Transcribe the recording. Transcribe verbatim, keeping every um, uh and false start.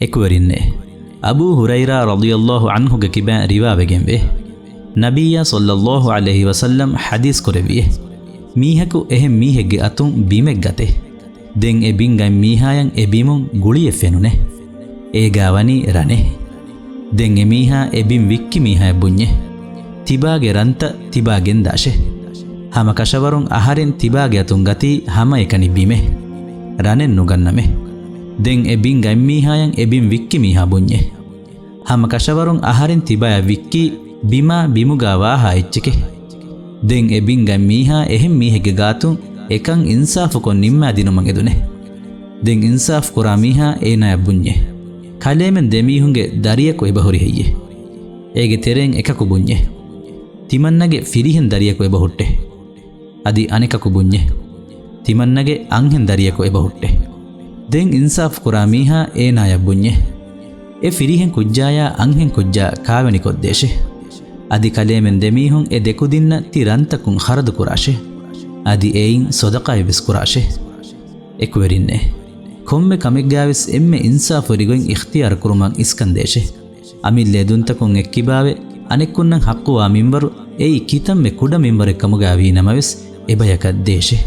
އެކުވެރިންނޭ، އަބޫ ހުރައިރާ ރަޟިޔަﷲ ޢަންހުގެ ކިބައިން ރިވާވެގެންވޭ، ނަބިއްޔާ ޞައްލަﷲ ޢަލައިހި ވަސައްލަމް ޙަދީޘް ކުރެއްވިއޭ، މީހަކު އެހެން މީހެއްގެ އަތުން ބިމެއް ގަތޭ. ދެން އެ ބިން ގަތް މީހާޔަށް އެ ބިމުން ގުޅިއެއް ފެނުނޭ. އޭގާ ވަނީ ރަނެއް. ދެން އެ މީހާ އެ ބިން ވިއްކި މީހާޔަށް ބުންޏޭ، ތިބާގެ ރަންތައް ތިބާ ގެންދާށޭ. ހަމަ ކަށަވަރުން އަހަރެން ތިބާގެ އަތުން ގަތީ ހަމައެކަނި ބިމެއް، ރަނެއް ނުގަންނަމޭ. ދެން އެ ބިން ގަތް މީހާޔަށް އެ ބިން ވިއްކި މީހާ ބުންޏޭ، ހަމަ ކަށަވަރުން އަހަރެން ތިބާޔަށް ވިއްކީ ބިމާ ބިމުގާ ވާހާ އެއްޗެކޭ. ދެން އެ ބިން ގަތް މީހާ އެހެން މީހެއްގެ ގާތުން އެކަން އިންސާފުކޮށް ނިންމާދިނުމަށް އެދުނޭ. ދެން އިންސާފު ކުރާ މީހާ އޭނާޔަށް ބުންޏޭ، ކަލޭމެން ދެމީހުންގެ ދަރިޔަކު އެބަހުރި ހެއްޔޭ؟ އޭގެ ތެރެއިން އެކަކު ބުންޏޭ، ތިމަންނަގެ ފިރިހެން ދަރިޔަކު އެބަހުއްޓޭ. އަދި އަނެކަކު ބުންޏޭ، ތިމަންނަގެ އަންހެން ދަރިޔަކު އެބަހުއްޓޭ. ދެން އިންސާފު ކުރާ މީހާ އޭނާޔަށް ބުންޏޭ، އެ ފިރިހެން ކުއްޖާޔާ އަންހެން ކުއްޖާ ކާވެނިކޮށްދޭށޭ. އަދި ކަލޭމެން ދެމީހުން އެ ދެކުދިންނަށް ތި ރަންތަކުން ޚަރަދު ކުރާށޭ. އަދި އެއިން ޞަދަޤާތް ވެސް ކުރާށޭ. އެކުވެރިންނޭ، ކޮންމެ ކަމެއްގާވެސް އެންމެ އިންސާފުވެރި ގޮތް އިޚްތިޔާރު ކުރުމަށް އިސްކަންދޭށޭ. އަމިއްލަ އެދުންތަކުން އެއްކިބާވެ، އަނެއްކުންނަށް ޙައްޤުވާ މިންވަރު އެއީ ކިތަންމެ ކުޑަ މިންވަރެއް ކަމުގާ ވީނަމަވެސް، އެބަޔަކަށް ދޭށޭ.